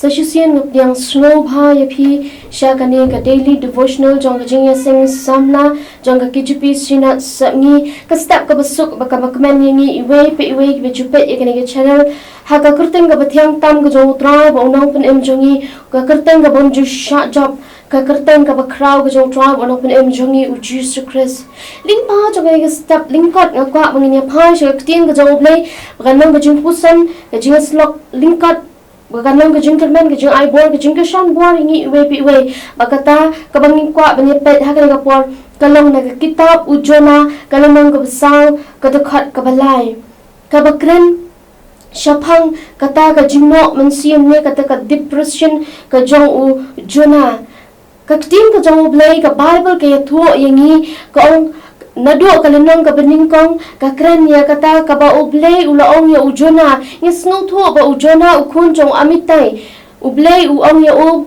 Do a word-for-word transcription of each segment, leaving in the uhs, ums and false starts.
Shisien nga pdiang sngewbha ïa phi sha kane ka daily devotional jong ka jingïaseng samla jong ka K J P Synod Sepngi, ka step kaba suk ba kaba kmen ïa ngi iwei pa iwei kiba ju peit ïa kane ka channel. Ha ka kyrteng kaba thiang tam ka jong U Trai bad U Nongpynim jong ngi, ka kyrteng kaba ym ju shah jop, ka kyrteng kaba khraw ka jong U Trai bad U Nongpynim jong ngi U Jisu Khrist. Lyngba jong kane ka step lyngkot nga kwah ba ngin ïa phai sha ka ktien ka jong U Blei, ba kan long ka jingpuson, ka jingïasyllok lyngkot, ba kan long ka jingkyrmen, ka jingai bor, ka jingkyrshan bor ïa ngi iwei pa iwei. Bad kata kaba ngi kwah ban ïa peit ha kane ka por ka long na ka kitab U Jonah, ka lynnong kaba saw, ka dkhot kaba lai. Kaba kren shaphang kata ka jingnoh mynsiem ne kata ka depression ka jong U Jonah. Ka ktien ka jong U Blei, ka Baibl ka ïathuh ïa ngi, ka ong, naduh ka lynnong kaba nyngkong ka kren ïa kata kaba U Blei u la ong ïa U Jonah. Ngi sngewthuh ba U Jonah u khun jong u Amittai. U Blei u ong ïa u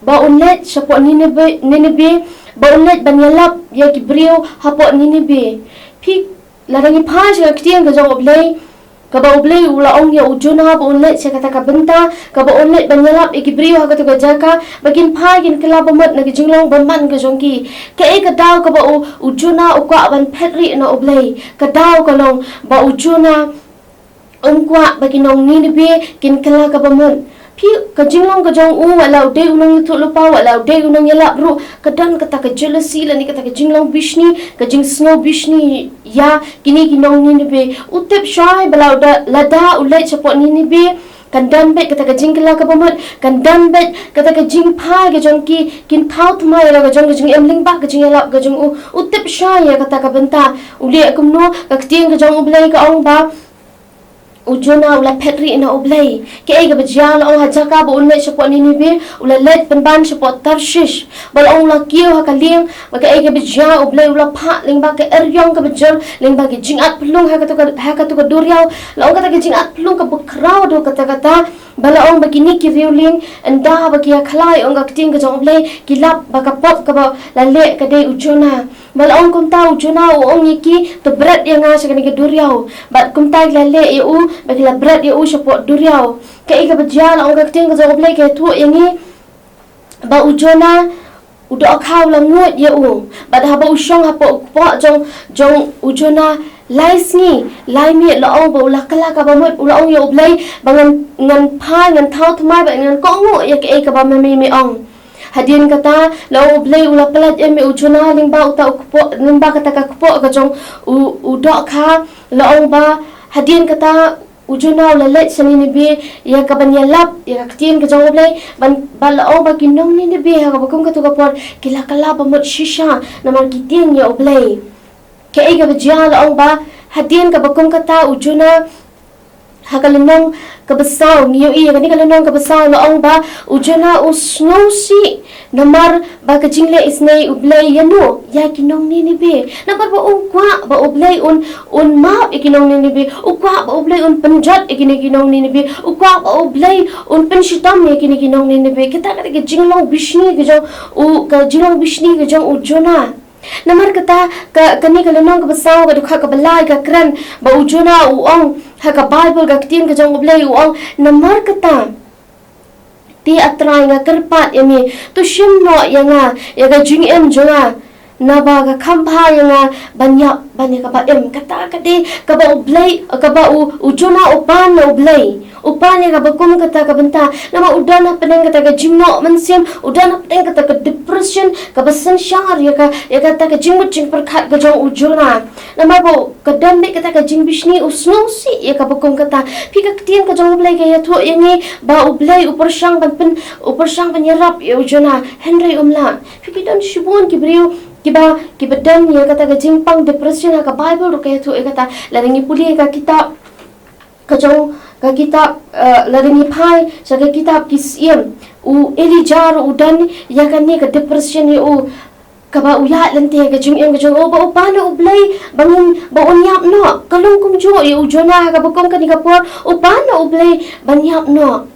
ba un leit shapoh Ninibe, Ninibe, ba un leit ban ïalap ïa ki briew hapoh Ninibe. Phi, lada ngi phai sha ka ktien ka jong U Blei, kaba U Blei u la ong ïa U Jonah ba un leit sha kata ka bynta, kaba un leit ban ïalap ïa ki briew ha katu ka jaka, ba kin phai kin kylla bamut na ka jinglong bymman ka jong ki. Kaei ka daw kaba u, U Jonah u kwah ban phet rieh na U Blei? Ka daw ka long ba U Jonah um kwah ba ki nong Ninibe kin kylla ka bamut. Phi, ka jinglong ka jong u, wat la u dei u nongïathuhlypa, wat la u dei u nongïalap ruh, ka don kata ka jealousy lane kata ka jinglong bishni, ka jingsngew bishni ïa kine ki nong Ninibe. U tip shai ba la u da, lada u leit shapoh Ninibe, kan don beit kata ka jingkylla ka bamut, kan don beit kata ka jingphai ka jong ki, kin thaw thymmai ïa la ka jong ka jingim lyngba ka jingïalap ka jong u. U tip shai ïa kata ka bynta. U leh kumno? Ka ktien ka jong U Blei ka ong ba U Jonah u la phet rieh na U Blei. Kaei kaba jia? La ong ha jaka ba un leit shapoh Ninibe, u la leit pynban shapoh Tarshish. Ba la ong u la kiew ha ka lieng, ba kaei kaba jia? U Blei u la phah lyngba ka eriong kaba jur, lyngba ki jingatphyllung ha katu ka, ha katu ka duriaw. La ong kata ka jingatphyllung kaba khraw haduh katta katta. Ba la ong ba kine ki riewlieng, ynda ba ki ïakhlaiñ, ong ka ktien ka jong U Blei, ki lap ba ka pop kaba la leh ka dei U Jonah. Ba la ong kumta, U Jonah u ong ïa ki, to bret ïa nga sha kane ka duriaw. Bad kumta ki la leh ïa u, ba ki la bret ïa u shapoh duriaw. Kaei kaba jia? La ong ka ktien ka jong U Blei ka ïathuh ïa ngi ba U Jonah, u dohkha u la nguid ïa u. Bad haba u shong hapoh u kpoh jong, jong U Jonah lai sngi lai miet, la ong ba u la kylla ka bamut, u la ong ïa U Blei ba ngan, ngan phai, ngan thaw thymmai bad ngan kohnguh ïa kaei kaba me, me, me ong. Hadien kata, la ong U Blei u la pyllait im ïa U Jonah lyngba uta u kpoh, lyngba kata ka kpoh ka jong u, u dohkha. La ong ba hadien kata U Jonah u la leit sha Ninibe ïa ka ban ïalap ïa ka ktien ka jong U Blei. Ban, ba la ong ba ki nong Ninibe ha kaba kum katu ka por ki la kylla bamut shisha namar ki tieng ïa U Blei. Kaei kaba jia? La ong ba hadien kaba kum kata U Jonah, ha ka lynnong kaba saw, ngi ïohi ïa kane ka lynnong kaba saw, la ong ba U Jonah u sngewsih namar ba ka jingleh isynei U Blei ïano, ïa ki nong Ninibe. Namar ba u kwah ba U Blei un, un map ïa ki nong Ninibe, u kwah ba U Blei un pynjot ïa kine ki nong Ninibe, u kwah ba U Blei un pynshitom ïa kine ki nong Ninibe. Kata, kata ka jinglong bishni ka jong u, ka jinglong bishni ka jong U Jonah. Namar kata ka, kane ka lynnong kaba saw, ka dkhot kaba lai ka kren ba U Jonah u ong, ha ka Baibl, ka ktien ka jong U Blei, u ong, namar kata, te A Trai, nga kyrpad ïa me, to shim noh ïa nga, ïa ka jingim jong nga. Naba ka kham bha ïa nga ban ïap ban ïa kaba im. Kata ka dei kaba U Blei, kaba u, U Jonah u pan na U Blei. U pan ïa kaba kum kata ka bynta. Namar u don hapdeng kata ka jingnoh mynsiem, u don hapdeng kata ka depression, kaba synshar ïa ka, ïa kata ka jingmut jingpyrkhat ka jong U Jonah. Namar ba ka don beit kata ka jingbishni, u sngewsih ïa kaba kum kata. Phi, ka ktien ka jong U Blei ka ïathuh ïa ngi ba U Blei u pyrshang ban pyn, u pyrshang ban ïarap ïa U Jonah, hynrei um lah. Phi, ki don shibun ki briew kiba, kiba don ïa kata ka jingpang depression, ha ka Baibl ruh ka ïathuh ïa kata. Lada ngi pule ïa ka kitab ka jong, ka kitab, eh, lada ngi phai sha ka kitab Ki Syiem, u Elijah ruh u don ïa kane ka depression ïa u, kaba u ïaid lynti ha ka jingim ka jong u, ba u pan na U Blei ba ngin, ba un ïap noh. Ka long kumjuh ïa U Jonah, ha kaba kum kane ka por u pan na U Blei ban ïap noh.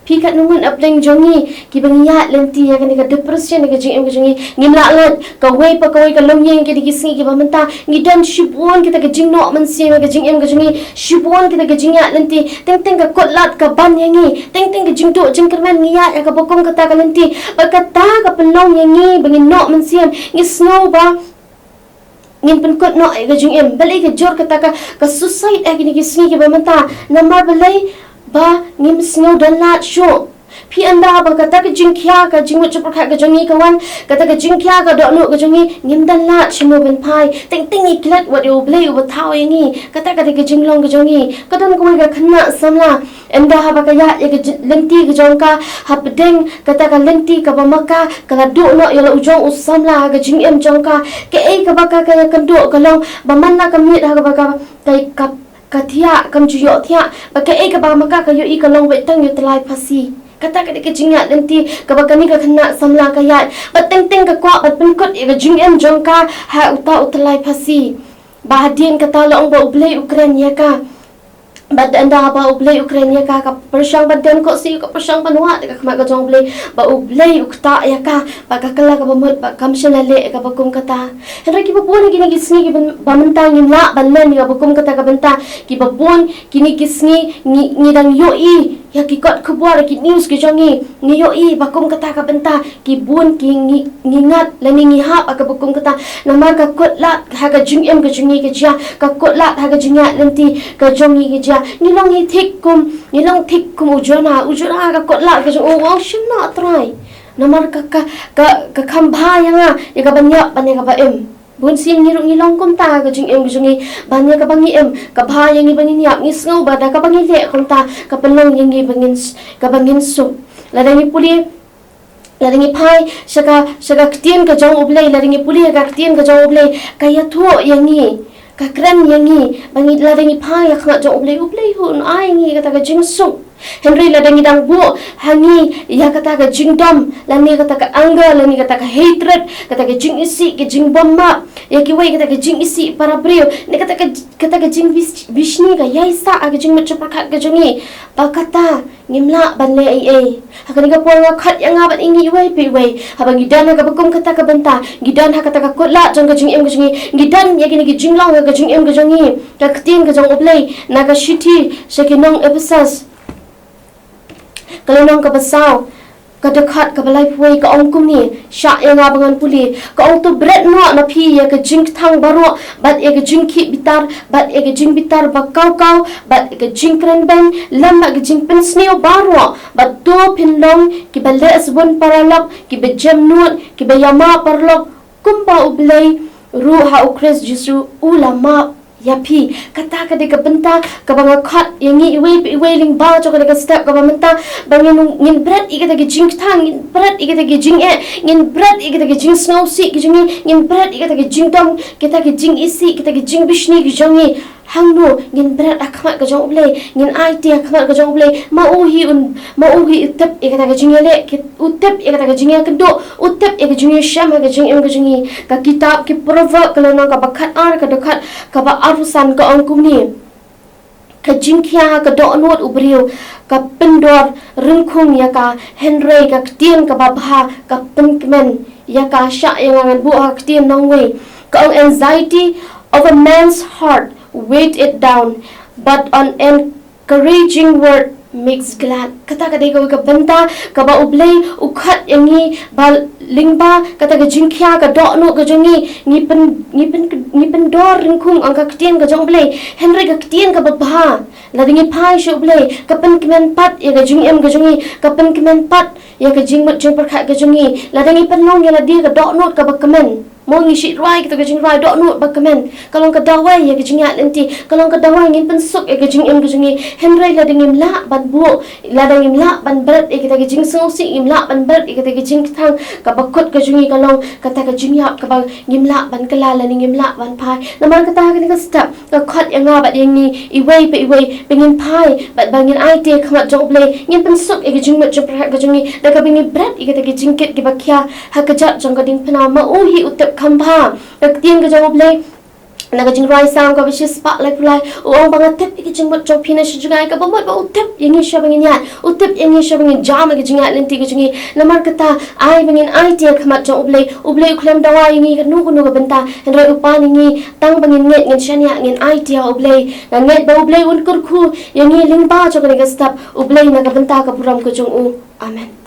Phi katno ngut hapdeng jong ngi kiba ngi ïaid lynti ïa kane ka depression ha ka jingim ka jong ngi? Ngim lah lait, kawei pa kawei ka longïing kine ki sngi kiba mynta ngi don shibun kita ki jingnoh mynsiem ha ka jingim ka jong ngi, shibun kita ki jingïaid lynti. Teng teng ka kut lad ka ban ïa ngi, teng teng ka jingduh jingkyrmen ngi ïaid ha kaba kum kata ka lynti. Bad kata ka pynlong ïa ngi ba ngin noh mynsiem, ngi sngew ba ngin pynkut noh ïa ka jingim. Balei ka jur kata ka, ka suicide ha kine ki sngi kiba mynta? Namar balei? Ba ngim sngew don lad shuh. Phi ynda ba kata ka jingkhia ka jingmut jingpyrkhat ka jong ngi ka wan, kata ka jingkhia ka dohnud ka jong ngi, ngim don lad shuh mo ban phai. Teng teng ngi klet wat ïa U Blei uba thaw ïa ngi. Kata ka dei ka jinglong ka jong ngi. Ka don kawei ka khynnah samla, ynda haba ka ïaid ïa ka ji-, lynti ka jong ka, hapdeng kata ka lynti kaba ma ka, ka la duh noh ïa la u jong u samla ha ka jingim jong ka. Kaei kaba ka, ka ïakynduh ka long ba man la ka miet ha kaba ka, ka, ka, ka thiah kam ju ïoh thiah, ba kaei kaba ma ka ka ïohi ka long beit tang ïa u tyllai phasi. Kata ka dei ka jingïaid lynti kaba kane ka khynnah samla ka ïaid. Bad teng teng ka kwah ban pynkut ïa ka jingim jong ka ha uta u tyllai phasi. Ba hadien kata la ong ba U Blei u kren ïa ka. Bad ynda ba U Blei u kren ïa ka, ka pyrshang ban don khohsiew, ka pyrshang ban wad da ka khmat ka jong U Blei, ba U Blei u ktah ïa ka, ba ka kylla kaba mut, ba kam shym la leh ïa kaba kum kata. Hynrei kiba bun kine ki sngi kiba mynta ngim lah ban len ïa kaba kum kata ka bynta. Kiba bun kine ki sngi ngi, ngi dang ïohi ïa ki kot khubor, ïa ki news ki jong ngi, ngi ïohi ba kum kata ka bynta. Ki bun ki ngi, ngi ngat lane ngi hap ha kaba kum kata. Namar ka kut lad ha ka jingim ka jong ngi ka jia, ka kut lad ha ka jingïaid lynti ka jong ngi ka jia. Ngi long hi thik kum, ngi long thik kum u Jonah, u Jonah ka kut lad ka jong u, u ong shim noh Trai. Namar ka, ka, ka, ka kham bha ïa nga ïa kaban ïap bad ïa kaba im. Bun sien ngi ruh ngi long kumta ha ka jingim ka jong ngi, ban ïa kaba ngi im, ka bha ïa ngi ba ngin ïap, ngi sngew ba da kaba ngi leh kumta ka pynlong ïa ngi ba ngin s-, kaba ngin suk. Lada ngi pule, lada ngi phai sha ka, sha ka ktien ka jong U Blei, lada ngi pule ka ktien ka jong U Blei, ka ïathuh ïa ngi, ka kren ïa ngi ba ngi, lada ngi phai ha khmat jong U Blei, U Blei u hun ai ïa ngi kata ka jingsuk. Hynrei lada ngi dang buh ha ngi ïa kata ka jingdom, lane kata ka anger, lane kata ka hatred, kata ka jingisih, ka jingbym map ïa kiwei, kata ka jingisih para briew, ne kata ka, kata ka jingbishni ka ïaisah ha ka jingmut jingpyrkhat ka jong ngi, ba kata ngim lah ban leh ei ei. Ha kane ka por nga khot ïa nga bad ïa ngi iwei pa iwei, haba ngi don ha kaba kum kata ka bynta, ngi don ha kata ka kut lad jong ka jingim ka jong ngi, ngi don ïa kine ki jinglong ha ka jingim ka jong ngi. Ka ktien ka jong U Blei na ka shithi sha ki nong Ephesus, ka lynnong kaba saw, ka dkhot kaba laiphew wei, ka ong kumne: Shah ïa nga ba ngan pule. Ka ong, to bret noh na phi ïa ka jingkthang baroh, bad ïa ka jingkhih bitar, bad ïa ka jingbitar ba kaw kaw, bad ïa ka jingkren beiñ, lem bad ka jingpynsniew baroh, bad to phin long kiba leh sbun paralok, kiba jem nud, kiba ïa map paralok, kumba U Blei ruh ha U Khrist Jisu u la map ïa phi. Kata ka dei ka bynta kaba nga khot ïa ngi iwei pa iwei lyngba jong kane ka step kaba mynta, ba ngin, ngin bret ïa kata ki jingkthang, ngin bret ïa kata ki jingeh, ngin bret ïa kata ki jingsngewsih ki jong ngi, ngin bret ïa kata ki jingdom, kita ki jingisih, kita ki jingbishni ki jong ngi. Hangno ngin bret? Ha khmat ka jong U Blei, ngin aiti ha khmat ka jong U Blei. Ma u hi un, ma u hi u tip ïa kata ka jingïaleh, ki, u tip ïa kata ka jingïakynduh, u tip ïa ka jingïashem ha ka jingim ka jong ngi. Ka kitab ki Proverb ka lynnong kaba khatar, ka dkhot kaba arphew san, ka ong kumne: Ka jingkhia ha ka dohnud u briew ka pyndor ryngkhung ïa ka, hynrei ka ktien kaba bha ka pynkmen ïa ka. Shah ïa nga ngan buh ha ka ktien nongwei. Ka ong, anxiety of a man's heart weight it down, but an encouraging word makes glad. Kata ka dei kawei ka bynta kaba U Blei u khot ïa ngi ba lyngba kata ka jingkhia ka dohnud ka jong ngi, ngi pyn, ngi pyn, ngi pyndor ryngkhung ong ka ktien ka jong U Blei. Hynrei ka ktien kaba bha, lada ngi phai sha U Blei, ka pynkmen pat ïa ka jingim ka jong ngi, ka pynkmen pat ïa ka jingmut jingpyrkhat ka jong ngi. Lada ngi pynlong ïa lade ka dohnud kaba kmen, mo, ngi shu rwai kita ka jingrwai dohnud ba kmen, ka long ka dawai ïa ka jingïaid lynti, ka long ka dawai ngin pynsuk ïa ka jingim ka jong ngi. Hynrei lada ngim lah ban buh, lada ngim lah ban bret ïa kita ki jingsngewsih, ngim lah ban bret ïa kita ki jingkthang, kaba kut ka jong ngi ka long kata ka jingïap kaba ngim lah ban kylla lane ngim lah ban phai. Namar kata ha kane ka step nga khot ïa nga bad ïa ngi iwei pa iwei ba ngin phai bad ba ngin aiti ha khmat jong U Blei, ngin pynsuk ïa ka jingmut jingpyrkhat ka jong ngi da kaba ngi bret ïa kita ki jingkit kiba khia ha kjat jong ka diengphna. Ma u hi u tip kham bha. Ka ktien ka jong U Blei Na ka jingrwai Salm kaba shispah laiphew lai, u ong ba nga tip ïa ka jingmut jong phi na shi jngai, kaba mut ba u tip ïa ngi shaba ngin ïaid, u tip ïa ngi shaba ngin jam ïa ka jingïaid lynti ka jong ngi. Namar kata, ai ba ngin aiti ha khmat jong U Blei. U Blei u khlem dawa ïa ngi kano kano ka bynta, hynrei u pan ïa ngi tang ba ngin ngeit, ngin shaniah, ngin aiti ha U Blei. Nga ngeit ba U Blei un kyrkhu ïa ngi lyngba jong kane ka step, U Blei na ka bynta ka burom ka jong u. Amen.